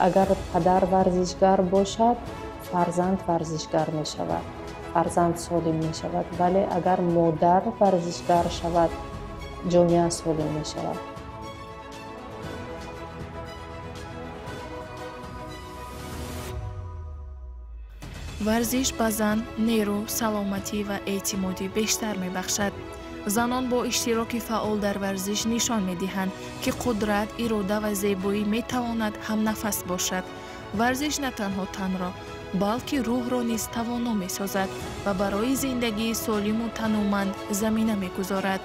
Агар падар варзишгар бошад, фарзанд варзишгар мешавад, фарзанд солим мешавад. Вале агар модар варзишгар шавад, ҷомеа солим мешавад. Варзиш ба зан нерӯ, саломатӣ ва эътимоди бештар мебахшад. Занон бо иштироки фаъол дар варзиш нишон медиҳанд, ки қудрат, ирода ва зебоӣ метавонад ҳамнафас бошад. Варзиш на танҳо танро, балки рӯҳро низ тавоно месозад ва барои зиндагии солиму тануманд замина мегузорад.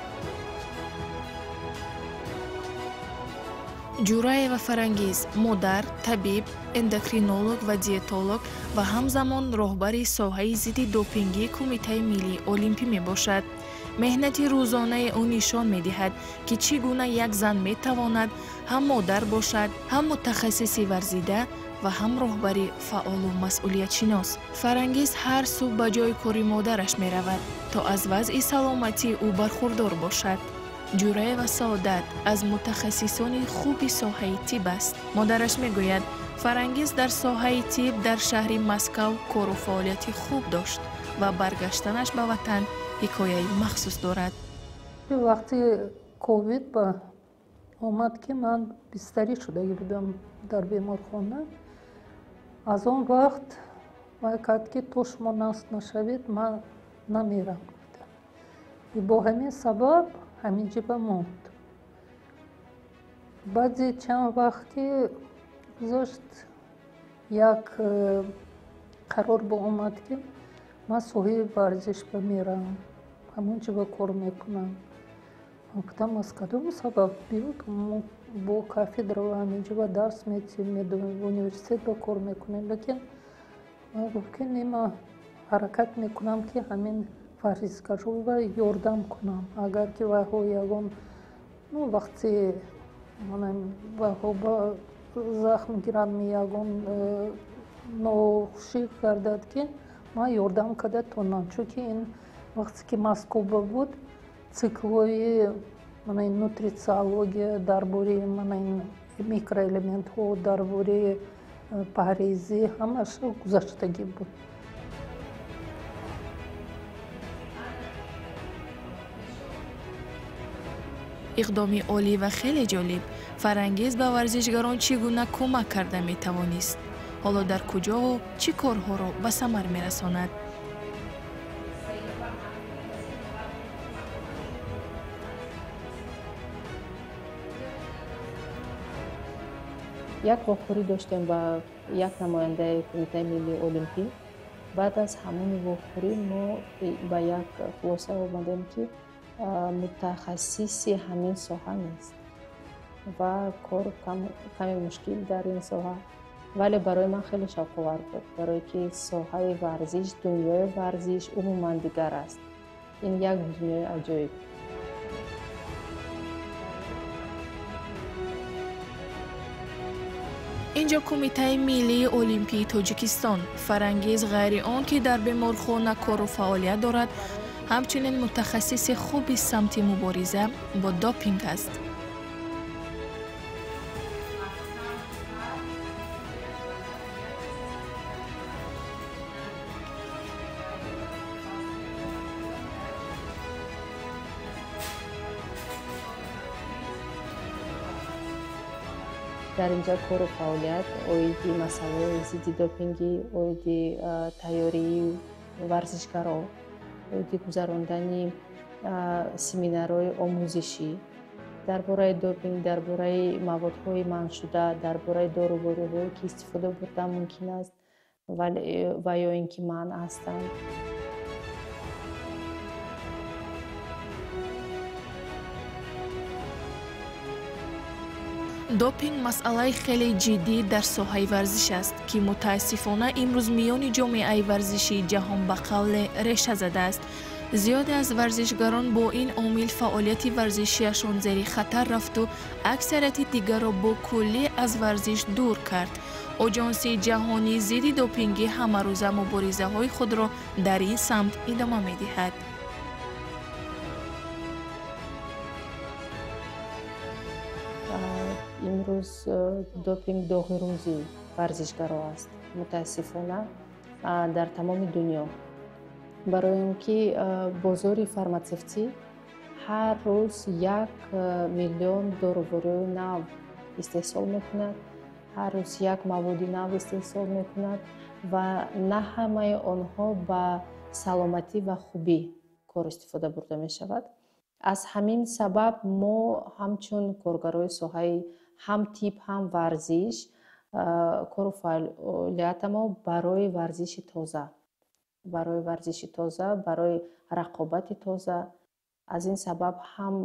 Ҷураева Фарангиз модар, табиб, эндокринолог ва диетолог ва ҳамзамон роҳбари соҳаи зидди допингии Кумитаи миллии олимпӣ мебошад. Меҳнати рӯзонаи ӯ нишон медиҳад, ки чӣ гуна як зан метавонад ҳам модар бошад, ҳам мутахассиси варзида ва ҳам роҳбари фаъолу масъулиятшинос. Фарангиз ҳар субҳ ба ҷои кори модараш меравад, то аз вазъи саломатии ӯ бархурдор бошад. Ҷураева Саодат аз мутахассисони хуби соҳаи тиб аст. Модараш мегӯяд, Фарангиз дар соҳаи тиб дар шаҳри Москав кору фаъолияти хуб дошт ва баргаштанаш ба ватан ҳикояи махсус дорад. Вақти ковид ба омад, ки ман бистарӣ шудагӣ будам дар беморхона. Аз он вақт вай кард, ки то шумо насб нашавед, ман намерам гуфта. Бо ҳамин сабаб ҳамин ҷиба монд. Баъди чанд вақт ки гузашт, як қарор ба омад, ки ман соҳиби варзиш ба мерам, ҳамон ҷиба кор мекунам. Ман гуфтам, аз кадом сабаб? Биё, мо бо кафедра ва ҳамин ҷиба дарс метиҳем, университет ба кор мекунем. Лекин ман гуфт, ки не, ман ҳаракат мекунам, ки ҳамин варзишгарова ёрдам кунам. Агар ки вайҳо ягон, ну, вақте вайҳо ба захм гиранд, ягон нохушӣ гардад, ки ман ёрдам карда тонам. Чунки ин вақте ки Москва буд, циклҳои нутрициология дар бораи микроэлементҳо, дар бораи парҳезӣ ҳамааш гузаштагӣ буд. Иқдоми олӣ ва хеле ҷолиб. Фарангиз ба варзишгарон чӣ гуна кӯмак карда метавонист? Ҳоло дар куҷову чӣ корҳоро ба самар мерасонад? Як вохӯрӣ доштем ба як намояндаи Кумитаи миллии олимпӣ. Баъд аз ҳамон вохӯрӣ мо ба як хулоса омадем, ки мутахассиси ҳамин соҳа нест ва кор каме мушкил дар ин соҳа. Вале барои ман хеле шавқовар буд, барое ки соҳаи варзиш, дунёи варзиш умуман дигар аст. Ин як дунёи аҷоиб. Инҷо Кумитаи миллии олимпии Тоҷикистон. Фарангиз ғайри он ки дар беморхона кору фаъолият дорад, ҳамчунин мутахассиси хуби самти мубориза бо допинг аст. Дар инҷа кору фаъолият оиди масъалаҳои зидди допингӣ, оиди тайёрии варзишгаро, оиди гузарондани семинарҳои омӯзишӣ дар бораи допинг, дар бораи маводҳои манъшуда, дар бораи дорувориҳое ки истифода бурда мумкин аст ва ё ин ки манъ ҳастанд. Допинг масъалаи хеле ҷиддӣ дар соҳаи варзиш аст, ки мутаассифона имрӯз миёни ҷомеаи варзишии ҷаҳон ба қавле реша задааст. Зиёде аз варзишгарон бо ин омил фаъолияти варзишиашон зери хатар рафту аксарияти дигарро бо куллӣ аз варзиш дур кард. Оҷонсии ҷаҳонии зидди допингӣ ҳамарӯза муборизаҳои худро дар ин самт идома медиҳад. Имрӯз Имрӯз допинг доғи рӯзи варзишгаро аст, мутаассифона, дар тамоми дунё. Барои он ки бозори фарматсевтӣ ҳар рӯз 1 миллион дорувориҳои нав истеҳсол мекунад, ҳар рӯз як маводи нав истеҳсол мекунад ва на ҳамаи онҳо ба саломатӣ ва хубӣ кор истифода бурда мешавад. Аз ҳамин сабаб мо ҳамчун коргарои соҳаи ҳам тиб, ҳам варзиш кору фаъолиятамо барои варзиши тоза, барои варзиши тоза, барои рақобати тоза. Аз ин сабаб ҳам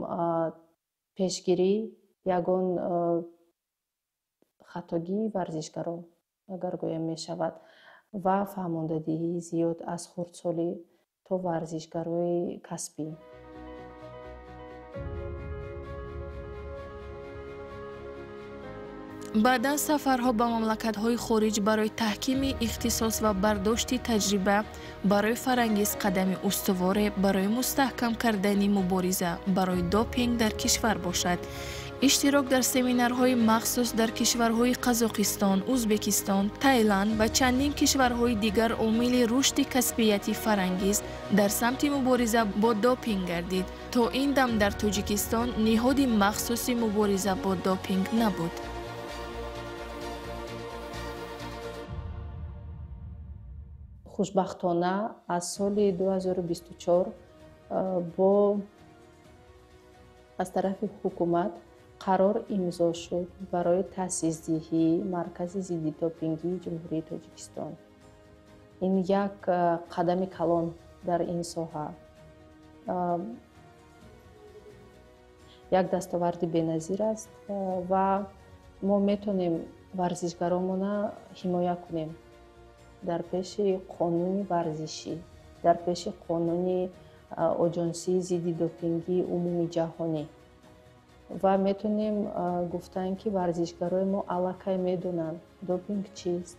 пешгирӣ ягон хатогии варзишгаро, агар гӯям мешавад, ва фаҳмондадиҳии зиёд аз хурдсолӣ то варзишгарои касбӣ. Баъдан сафарҳо ба мамлакатҳои хориҷ барои таҳкими ихтисос ва бардошти таҷриба барои Фарангиз қадами устуворе барои мустаҳкам кардани мубориза барои допинг дар кишвар бошад. Иштирок дар семинарҳои махсус дар кишварҳои Қазоқистон, Ӯзбекистон, Тайланд ва чандин кишварҳои дигар омили рушди касбияти Фарангиз дар самти мубориза бо допинг гардид. То ин дам дар Тоҷикистон ниҳоди махсуси мубориза бо допинг набуд. Хушбахтона, аз соли 2024 бо аз тарафи ҳукумат қарор имзо шуд барои таъсисдиҳии Маркази зиддидопингии Ҷумҳурии Тоҷикистон. Ин як қадами калон дар ин соҳа, як дастоварди беназир аст ва мо метавонем варзишгаронмона ҳимоя кунем дар пеши қонуни варзишӣ, дар пеши қонуни Оҷонсии зидди допингии умумии ҷаҳонӣ ва метавонем гуфтан, ки варзишгарои мо аллакай медонанд, допинг чист,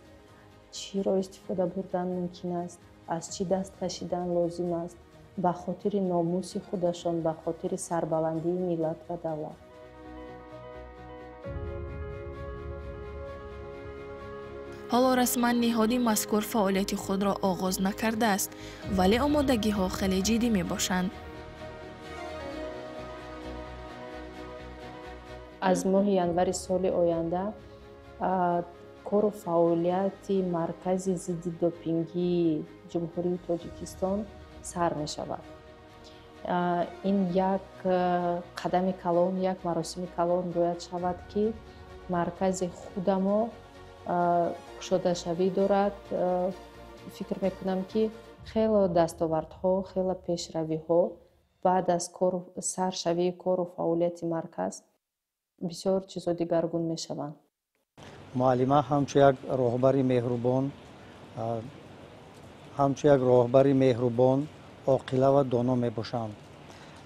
чиро истифода бурдан мумкин аст, аз чӣ даст кашидан лозим аст ба хотири номуси худашон, ба хотири сарбаландии миллат ва давлат. Ҳоло расман ниҳоди мазкур фаъолияти худро оғоз накардааст, вале омодагиҳо хеле ҷиддӣ мебошанд. Аз моҳи январи соли оянда кору фаъолияти Маркази зидди допингии Ҷумҳурии Тоҷикистон сар мешавад. Ин як қадами калон, як маросими калон бояд шавад, ки маркази худамо кушодашавӣ дорад. Фикр мекунам, ки хело дастовардҳо, хело пешравиҳо баъд аз саршавии кору фаъолияти марказ бисёр чизҳо дигаргун мешаванд. Муаллима ҳамчун як роҳбари меҳрубон, ҳамчун як роҳбари меҳрубон, оқила ва доно мебошанд.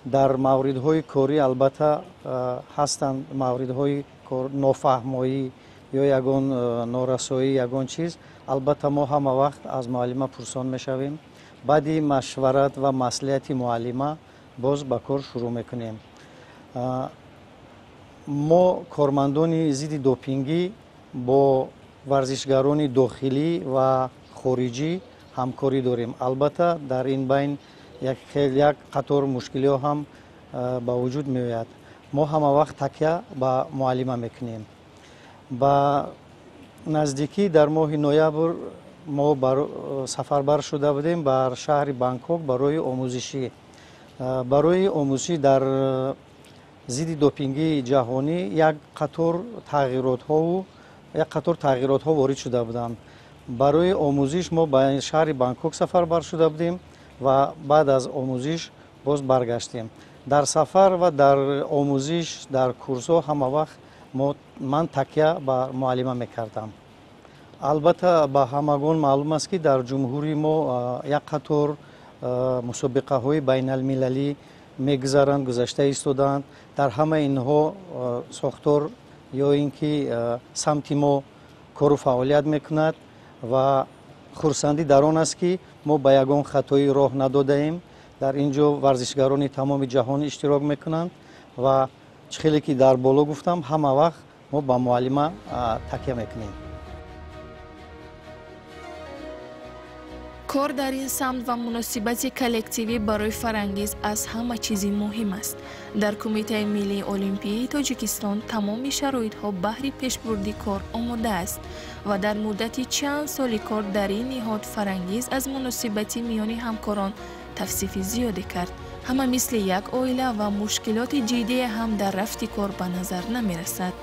Дар мавридҳои корӣ албатта ҳастанд мавридҳои нофаҳмоӣ ё ягон норасоӣ, ягон чиз. Албатта, мо ҳама вақт аз муаллима пурсон мешавем. Баъди машварат ва маслиҳати муаллима боз ба кор шурӯъ мекунем. Мо кормандони зидди допингӣ бо варзишгарони дохилӣ ва хориҷӣ ҳамкорӣ дорем. Албатта, дар ин байн як қатор мушкилиҳо ҳам ба вуҷуд меояд. Мо ҳама вақт такя ба муаллима мекунем. Ба наздикӣ дар моҳи ноябр мо сафарбар шуда будем бар шаҳри Бангкок барои омӯзишӣ дар зидди допингии ҷаҳонӣ. Як қатор тағйиротҳо ворид шуда буданд. Барои омӯзиш мо ба шаҳри Бангкок сафарбар шуда будем ва баъд аз омӯзиш боз баргаштем. Дар сафар ва дар омӯзиш, дар курсҳо ҳама вақт ман такя ба муаллима мекардам. Албатта, ба ҳамагон маълум аст, ки дар ҷумҳурии мо як қатор мусобиқаҳои байналмилалӣ мегузаранд, гузашта истодаанд. Дар ҳамаи инҳо сохтор ё ин ки самти мо кору фаъолият мекунад ва хурсандӣ дар он аст, ки мо ба ягон хатоӣ роҳ надодаем. Дар ин ҷо варзишгарони тамоми ҷаҳон иштирок мекунанд ва чӣ хеле ки дар боло гуфтам, ҳама вақт мо ба муаллима такя мекунем. Кор дар ин самт ва муносибати коллективӣ барои Фарангиз аз ҳама чизи муҳим аст. Дар Кумитаи миллии олимпии Тоҷикистон тамоми шароитҳо баҳри пешбурди кор омода аст ва дар муддати чанд соли кор дар ин ниҳод Фарангиз аз муносибати миёни ҳамкорон тавсифи зиёде кард. Ҳама мисли як оила ва мушкилоти ҷиддие ҳам дар рафти кор ба назар намерасад.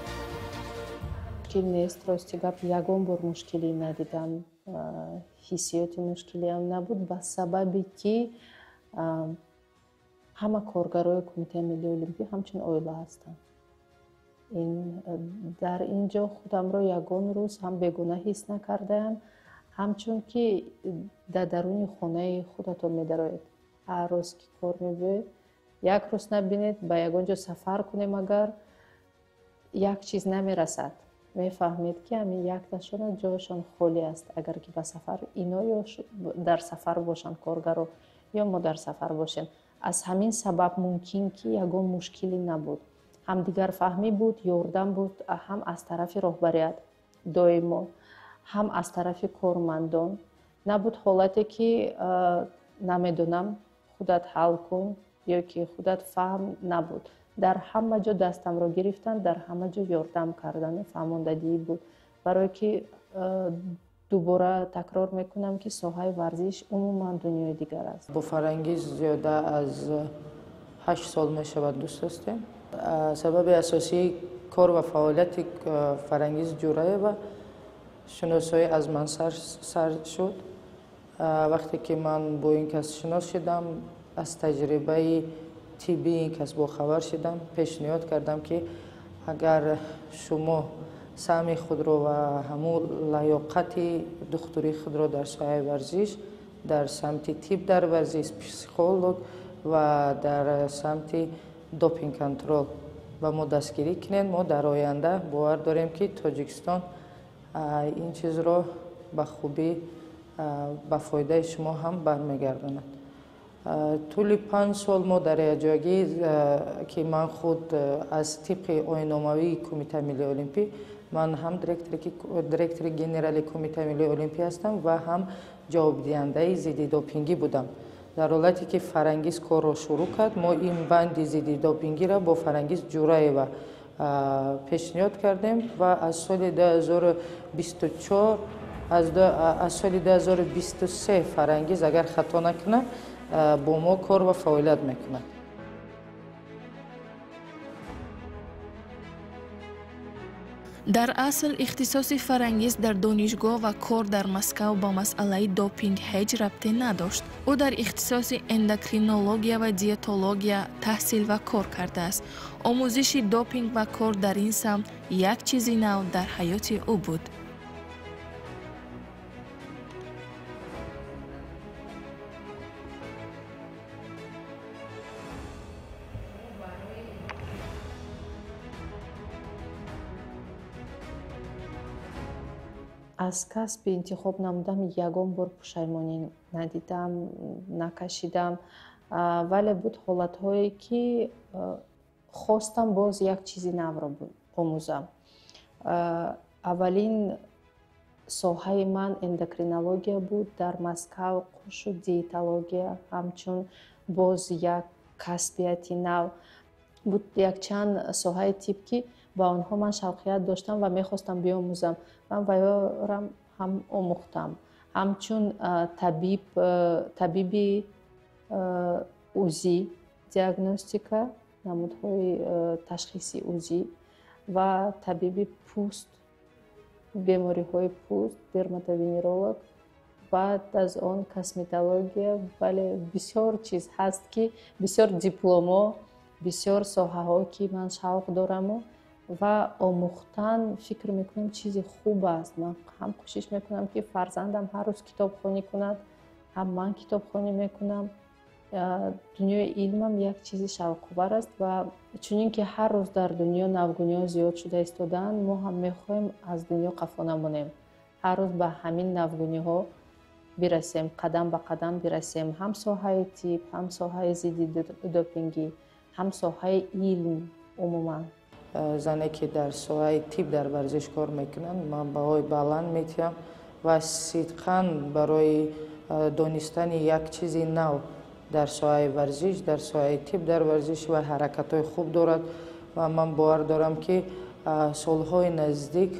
Мушкил нест, рости гап, ягон бор мушкилӣ надидам, ҳиссиёти мушкилиам набуд, ба сабаби ки ҳама коргарои Кумитаи миллии олимпӣ ҳамчун оила ҳастанд. Дар ин ҷо худамро ягон рӯз ҳам бегуна ҳис накардаам, ҳамчун ки дар даруни хонаи худатон медароед. Ҳар рӯз ки кор мебиёед, як рӯз набинед, ба ягон ҷо сафар кунем, агар як чиз намерасад, мефаҳмед ки ҳамин якташона ҷояшон холӣ аст. Агар ки ба сафар ино ё дар сафар бошанд коргаро, ё мо дар сафар бошем. Аз ҳамин сабаб мумкин ки ягон мушкилӣ набуд. Ҳамдигарфаҳмӣ буд, ёрдам буд ҳам аз тарафи роҳбарият доимо, ҳам аз тарафи кормандон. Набуд ҳолате ки намедонам, худат ҳал кун ё ки худат фаҳм, набуд. Дар ҳама ҷо дастамро гирифтанд, дар ҳама ҷо ёрдам кардану фаҳмондадиҳӣ буд. Барое ки дубора такрор мекунам, ки соҳаи варзиш умуман дунёи дигар аст. Бо Фарангиз зиёда аз 8 сол мешавад дӯст ҳастем. Сабаби асосии кор ва фаъолияти Фарангиз Ҷураева шиносоӣ аз ман сар шуд. Вақте ки ман бо ин кас шинос шудам, аз таҷрибаи тиббии ин кас бохабар шудам, пешниҳод кардам, ки агар шумо саҳми худро ва ҳамун лаёқати духтурии худро дар соҳаи варзиш, дар самти тиб дар варзиш, психолог ва дар самти допинг-контрол ба мо дастгирӣ кунед, мо дар оянда бовар дорем, ки Тоҷикистон ин чизро ба хубӣ ба фоидаи шумо ҳам бармегардонад. Тӯли 5 сол мо дар якҷоягӣ, ки ман худ аз тибқи оинномавии Кумитаи миллии олимпӣ, ман ҳам директори генерали Кумитаи миллии олимпӣ ҳастам ва ҳам ҷавобдиҳандаи зидди допингӣ будам. Дар ҳолате ки Фарангиз корро шурӯъ кард, мо ин банди зидди допингиро бо Фарангиз Ҷураева пешниҳод кардем ва аз соли 2024, аз соли 2023 Фарангиз, агар хато накунам, бо мо кор ва фаъолият мекунад. Дар асл ихтисоси Фарангиз дар донишгоҳ ва кор дар Москав ба масъалаи допинг ҳеҷ рабте надошт. Ӯ дар ихтисоси эндокринология ва диетология таҳсил ва кор кардааст. Омӯзиши допинг ва кор дар ин самт як чизи нав дар ҳаёти ӯ буд. Аз касби интихоб намудам ягон бор пушаймонӣ надидам, накашидам, вале буд ҳолатҳое ки хостам боз як чизи навро омӯзам. Аввалин соҳаи ман эндокринология буд, дар Москав қушу диетология ҳамчун боз як касбияти нав буд. Якчанд соҳаи тиб ки ба онҳо ман шавқият доштам ва мехостам биомӯзам. Ман ваёрам ҳам омӯхтам. Ҳамчун табиби УЗИ, диагностика, намудҳои ташхиси УЗИ ва табиби пӯст, бемориҳои пӯст, дерматовенеролог, баъд аз он косметология. Бале, бисёр чиз ҳаст ки бисёр дипломо, бисёр соҳаҳо ки ман шавқ дораму ва омӯхтан фикр мекунам чизи хуб аст. Ман ҳам кӯшиш мекунам, ки фарзандам ҳар рӯз китобхонӣ кунад, ҳам ман китобхонӣ мекунам. Дунёи илмам як чизи шавқовар аст ва чунин ки ҳар рӯз дар дунё навгуниҳо зиёд шуда истодаанд, мо ҳам мехоҳем аз дунё қафо намонем. Ҳар рӯз ба ҳамин навгуниҳо бирасем, қадам ба қадам бирасем, ҳам соҳаи тиб, ҳам соҳаи зидди допингӣ, ҳам соҳаи илм умуман. Зане ки дар соҳаи тиб дар варзиш кор мекунанд, ман баҳои баланд медиҳам ва сидқан барои донистани як чизи нав дар соҳаи варзиш, дар соҳаи тиб дар варзиш ва ҳаракатҳои хуб дорад ва ман бовар дорам, ки солҳои наздик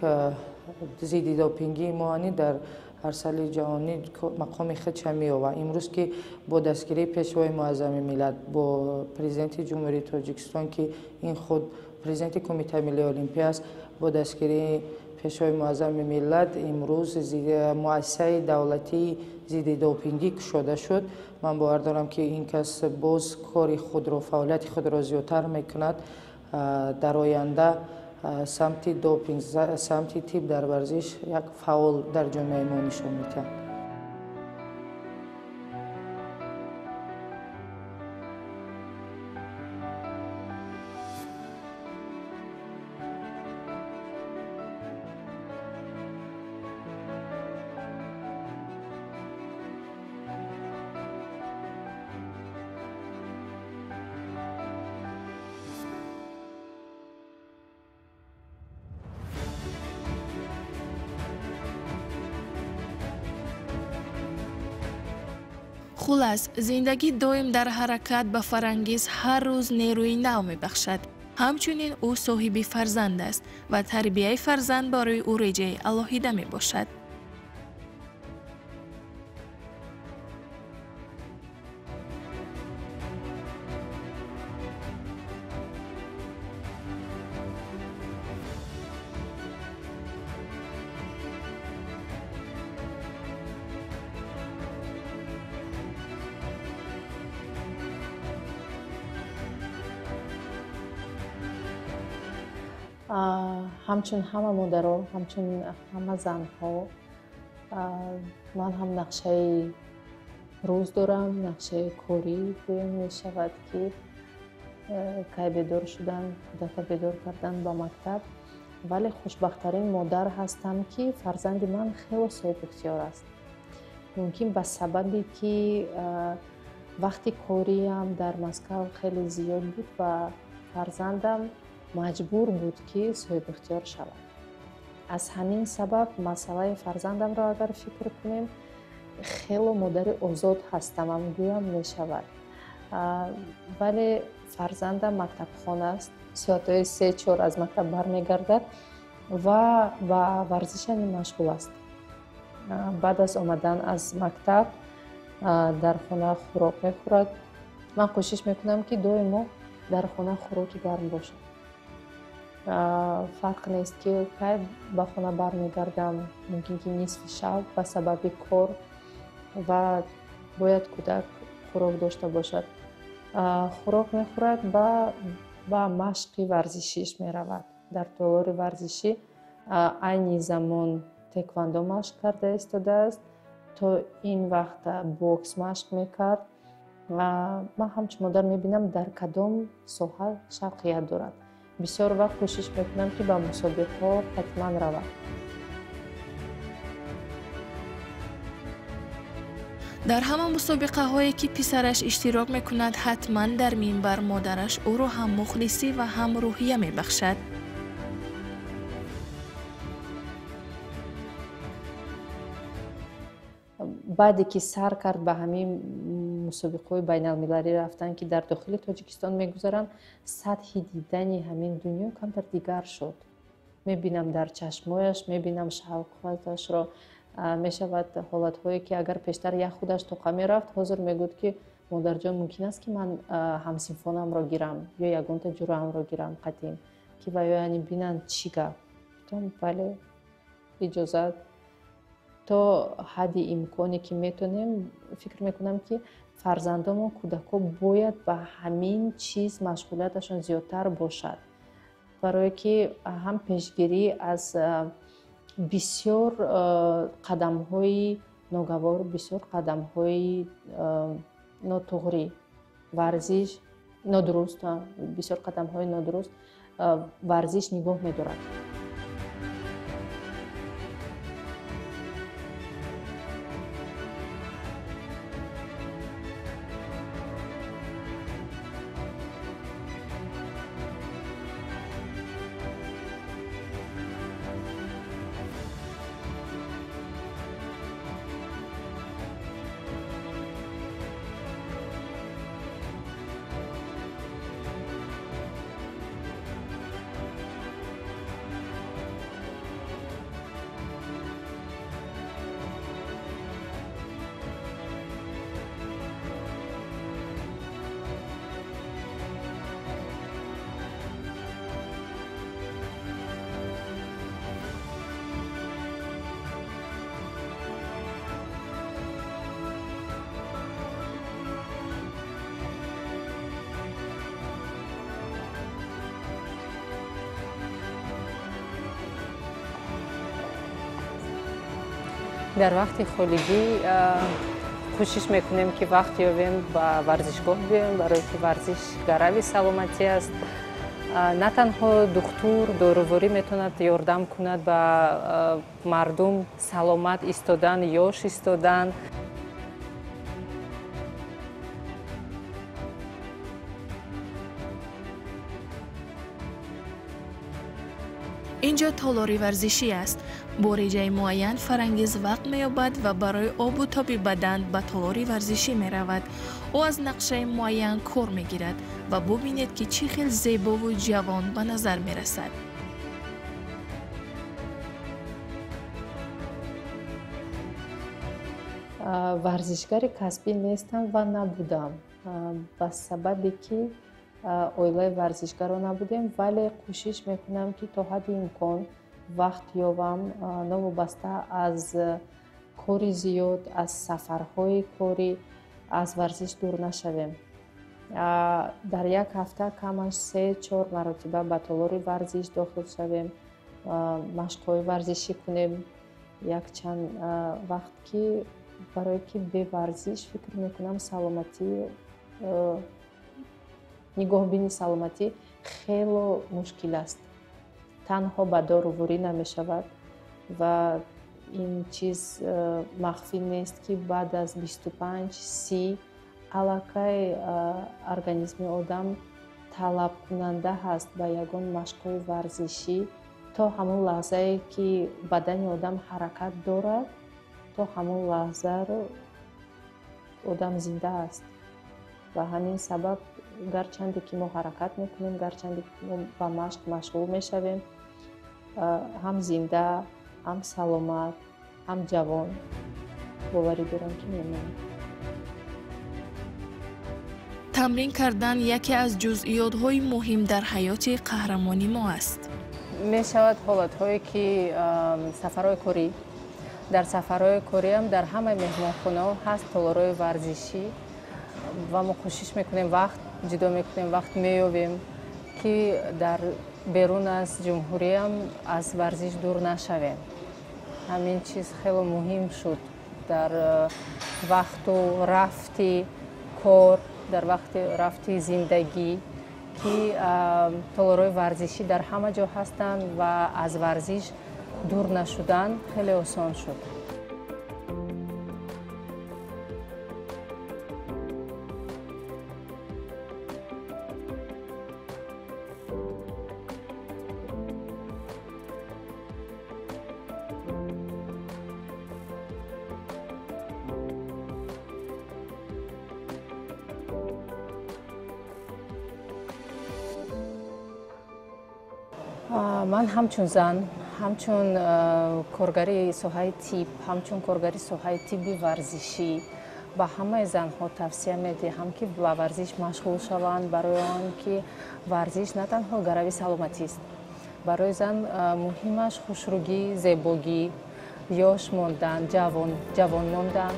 зидди допингии моани дар арсали ҷаҳонӣ мақоми худша меёбад. Имрӯз ки бо дастгирии Пешвои Муаззами миллат, бо Президенти Ҷумҳурии Тоҷикистон, ки ин худ президенти Кумитаи миллии Олимпӣ аст, бо дастгирии Пешвои Муаззами миллат имрӯз муассисаи давлатии зидди допингӣ кушода шуд. Ман бовар дорам, ки ин кас боз кори худро, фаъолияти худро зиёдтар мекунад. Дар оянда самти допинг, самти тиб дар варзиш як фаъол дар ҷомеаи мо нишон медиҳад. Хулас, зиндагӣ доим дар ҳаракат ба Фарангиз ҳар рӯз нерӯи нав мебахшад. Ҳамчунин ӯ соҳиби фарзанд аст ва тарбияи фарзанд барои ӯ реҷаи алоҳида мебошад. Ҳамчун ҳама модаро, ҳамчун ҳама занҳо, ман ҳам нақшаи рӯз дорам, нақшаи корӣ гӯям мешавад, ки кай бедор шудан, кӯдака бедор кардан ба мактаб. Вале хушбахттарин модар ҳастам, ки фарзанди ман хело соҳибихтиёр аст. Мумкин ба сабабе, ки вақти кориам дар Москав хеле зиёд буд ва фарзандам маҷбур буд, ки соҳибихтиёр шавад. Аз ҳамин сабаб масъалаи фарзандамро агар фикр кунем, хело модари озод ҳастамам гӯям мешавад. Вале фарзандам мактабхон аст, соатҳои 3-4 аз мактаб бармегардад ва ба варзишани машғул аст. Баъд аз омадан аз мактаб дар хона хӯрок мехӯрад. Ман кӯшиш мекунам, ки доимо дар хона хӯроки гарм бошад. Фарқ нест, ки кай ба хона бармегардам, мумкин ки нисфи шаб ба сабаби кор, ва бояд кӯдак хӯрок дошта бошад. Хӯрок мехӯрад, ба машқи варзишиш меравад. Дар толори варзишӣ айни замон теквандо машқ карда истодааст. То ин вақт бокс машқ мекард. Ман ҳамчун модар мебинам, дар кадом соҳа шавқият дорад. Бисёр вақт кӯшиш мекунам, ки ба мусобиқаҳо ҳатман равад. Дар ҳама мусобиқаҳое, ки писараш иштирок мекунад, ҳатман дар минбар модараш ӯро ҳам мухлисӣ ва ҳам рӯҳия мебахшад. Баъде ки сар кард ба ҳамин мусобиқаҳои байналмилалӣ рафтан, ки дар дохили Тоҷикистон мегузаранд, сатҳи дидани ҳамин дунё камтар дигар шуд. Мебинам дар чашмояш, мебинам шавқаташро. Мешавад ҳолатҳое, ки агар пештар як худаш тоқа мерафт, ҳозир мегӯяд, ки модарҷон, мумкин аст, ки ман ҳамсинфонамро гирам ё ягонта ҷураамро гирам қатъим, ки ва ё яъне бинанд чӣ гап. Бале, иҷозат. То ҳадди имконе, ки метонем, фикр мекунам, ки фарзандомо, кӯдакҳо бояд ба ҳамин чиз машғулияташон зиёдтар бошад, барое ки ҳам пешгирӣ аз бисёр қадамҳои ногавор, бисёр қадамҳои нотуғрӣ, варзиш нодуруст, бисёр қадамҳои нодуруст варзиш нигоҳ медорад. Дар вақти холигӣ кӯшиш мекунем, ки вақт ёбем, ба варзишгоҳ биёем, барое ки варзиш гарави саломатӣ аст. На танҳо духтур, доруворӣ метавонад ёрдам кунад ба мардум саломат истодан, ёш истодан. Инҷо толори варзишӣ аст. Бо реҷаи муайян Фарангиз вақт меёбад ва барои обу тоби бадан ба толори варзишӣ меравад. Ӯ аз нақшаи муайян кор мегирад ва бубинед, ки чӣ хел зебову ҷавон ба назар мерасад. Варзишгари касбӣ нестам ва набудам, ба сабабе ки оилаи варзишгаро набудем, вале кӯшиш мекунам, ки то ҳадди имкон вақт ёбам, новобаста аз кори зиёд, аз сафарҳои корӣ, аз варзиш дур нашавем. Дар як ҳафта камаш 3-4 маротиба ба толори варзиш дохил шавем, машқҳои варзишӣ кунем якчанд вақт, ки барое ки беварзиш фикр мекунам саломатӣ, нигоҳбини саломатӣ хело мушкил аст. Танҳо ба доруворӣ намешавад ва ин чиз махфӣ нест, ки баъд аз 25-30 аллакай организми одам талабкунанда ҳаст ба ягон машқҳои варзишӣ. То ҳамон лаҳзае ки бадани одам ҳаракат дорад, то ҳамон лаҳзаро одам зинда аст. Ва ҳамин сабаб гарчанде ки мо ҳаракат мекунем, гарчанде ки мо ба машқ машғул мешавем, ҳам зинда, ҳам саломат, ҳам ҷавон боварӣ дорам, ки мемонем. Тамрин кардан яке аз ҷузъиётҳои муҳим дар ҳаёти қаҳрамони мо аст. Мешавад ҳолатҳое, ки сафарҳои корӣ, дар сафарҳои кориам дар ҳамаи меҳмонхонаҳо ҳаст толорҳои варзишӣ ва мо кӯшиш мекунем, вақт ҷудо мекунем, вақт меёбем, ки дар берун аз ҷумҳуриям аз варзиш дур нашавем. Ҳамин чиз хело муҳим шуд дар вақту рафти кор, дар вақти рафти зиндагӣ, ки толорҳои варзишӣ дар ҳама ҷо ҳастанд ва аз варзиш дур нашудан хеле осон шуд. Ман ҳамчун зан, ҳамчун коргари соҳаи тиб, ҳамчун коргари соҳаи тибби варзишӣ ба ҳамаи занҳо тавсия медиҳам, ки ба варзиш машғул шаванд, барои он ки варзиш на танҳо гарави саломатист. Барои зан муҳимаш хушрӯгӣ, зебогӣ, ёш мондан, ҷавон мондан.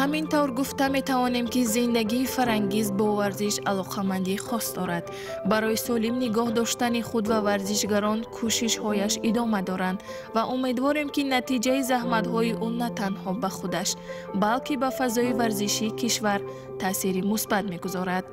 Ҳамин тавр гуфта метавонем, ки зиндагии Фарангиз бо варзиш алоқамандии хос дорад. Барои солим нигоҳ доштани худ ва варзишгарон кӯшишҳояш идома доранд ва умедворем, ки натиҷаи заҳматҳои ӯ на танҳо ба худаш, балки ба фазои варзишии кишвар таъсири мусбат мегузорад.